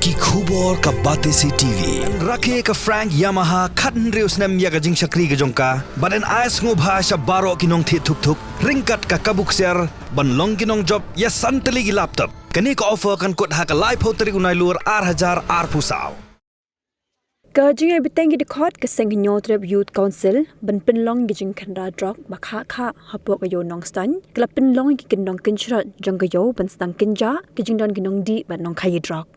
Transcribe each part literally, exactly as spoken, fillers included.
Ki khubor ka Batesi T V. Rakhe ka Frank Yamaha khathynriew snem ïa ka jingshakri ka jong ka. Bad yn ai sngewbha sha baroh ki nongthied thuk thuk ryngkat ka kabu ksiar ban long ki nongjop ïa san tylli ki laptop. Kane ka offer kan kut ha ka laiphew tarik u Nailur ar hajar arphew saw. Ka jingïabteng ki dkhot ka seng Hynñiewtrep Youth Council ban pynlong ki jingkhynra drok ba kha kha hapoh ka ïew Nongstoiñ ka la pynlong ki kyndong kynshrot jong ka ïew ban sdang kynjah ki jingdon ki nongdih bad nongkhaïi drok.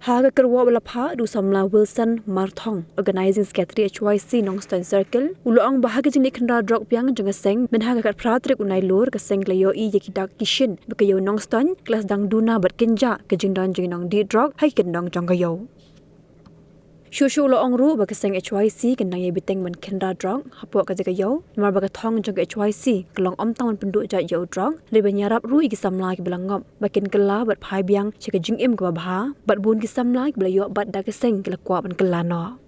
Ha ka kyrwoh ba la phah da u samla Wilson Marthong, Organizing Secretary H Y C Nongstoiñ Circle, u la ong ba ha ka jingleit khynra drok biang jong ka seng, mynha ka khatphra tarik u Nailur ka seng ka la ïohi ïa ki dak ki shin ba ka ïew Nongstoiñ ka la sdang duna bad kynjah ka jingdon jong ki nongdih drok ha ki kyndong jong ka ïew. Shuh shuh u la ong ruh ba ka seng H Y C kan nang ïabteng ban khynra drok hapoh kata ka ïew, namar ba ka thong jong ka H Y C ka long ym tang ban pynduh jait ïa u drok, hynrei ban ïarap ruh ïa ki samla kiba la ngop ba kin kylla bad phai biang sha ka jingim kaba bha, bad bun ki samla kiba la ïoh bat da ka seng ki la kwah ban kylla noh.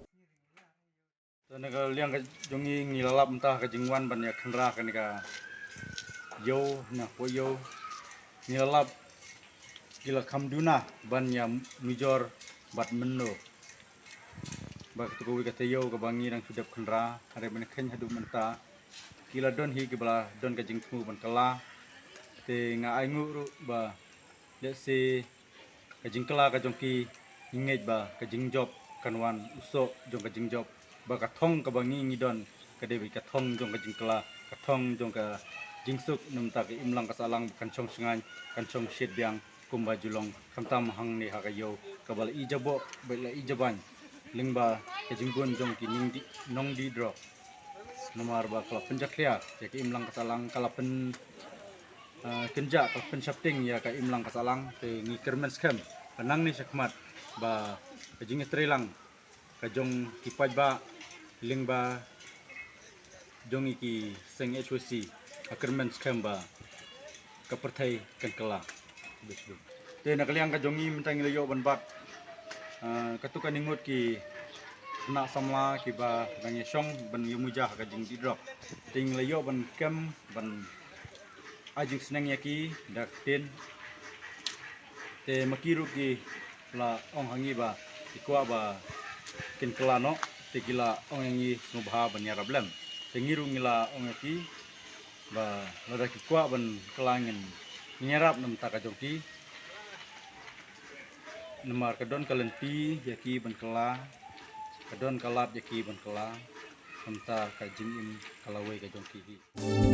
To, na ka liang ka jong ngi, ngi la lap mynta ka jingwan ban ïa khynra kane ka ïew, na hapoh ïew ngi la lap ki la kham duna ban ïa mijor bad mynno ba kata kawei ka taïew kaba ngi dang shu dep khynra, hynrei ban kheiñ haduh mynta ki la don hi kiba la don ka jingthmu ban kylla. Te nga ai nguh ruh ba lehse ka jingkylla ka jong ki, ngi ngeit ba ka jingjop kan wan u soh jong ka jingjop, ba ka thong kaba ngi ngi don ka dei ba ka thong jong ka jingkylla, ka thong jong ka jingsuk. Namar ka imlang ka sahlang kan shong shngaiñ, kan shong shet biang kumba ju long, khamtam hangne ha ka ïew kaba la ïa jaboh bad la ïa jabain lyngba ka jingbun jong ki nongdih, nongdih drok. Namar ba ka la pynjakhlia ïa ka imlang ka sahlang, ka la pyn, eh, kynjah, ka la pynshapting ïa ka imlang ka sahlang. Te ngi kyrmen skhem ba nangne shakhmat ba ka jingïatreilang ka jong ki paidbah lyngba jong ngi ki seng H Y C, ka kyrmen skhem ba ka pyrthei kan kylla. Te na ka liang ka jong ngi mynta ngi la ïoh ban bat, ah, katto katne ngut ki khynnah samla kiba dang ïashong ban ïa muja ha ka jingdih drok. Te ngi la ïoh ban kem ban ai jingsneng ïa ki da ka ktien. Te ma ki ruh ki la ong ha ngi ba ki kwah ba kin kylla noh, te ki la ong ïa ngi sngewbha ban ïarap lem. Te ngi ruh ngi la ong ïa ki ba lada ki kwah ban kylla, ngin, ngin ïarap na ka bynta ka jong ki. Namar ka don ka lynti ïa ki ban kylla, ka don ka lad ïa ki ban kylla, na ka bynta ka jingim ka lawei ka jong ki hi.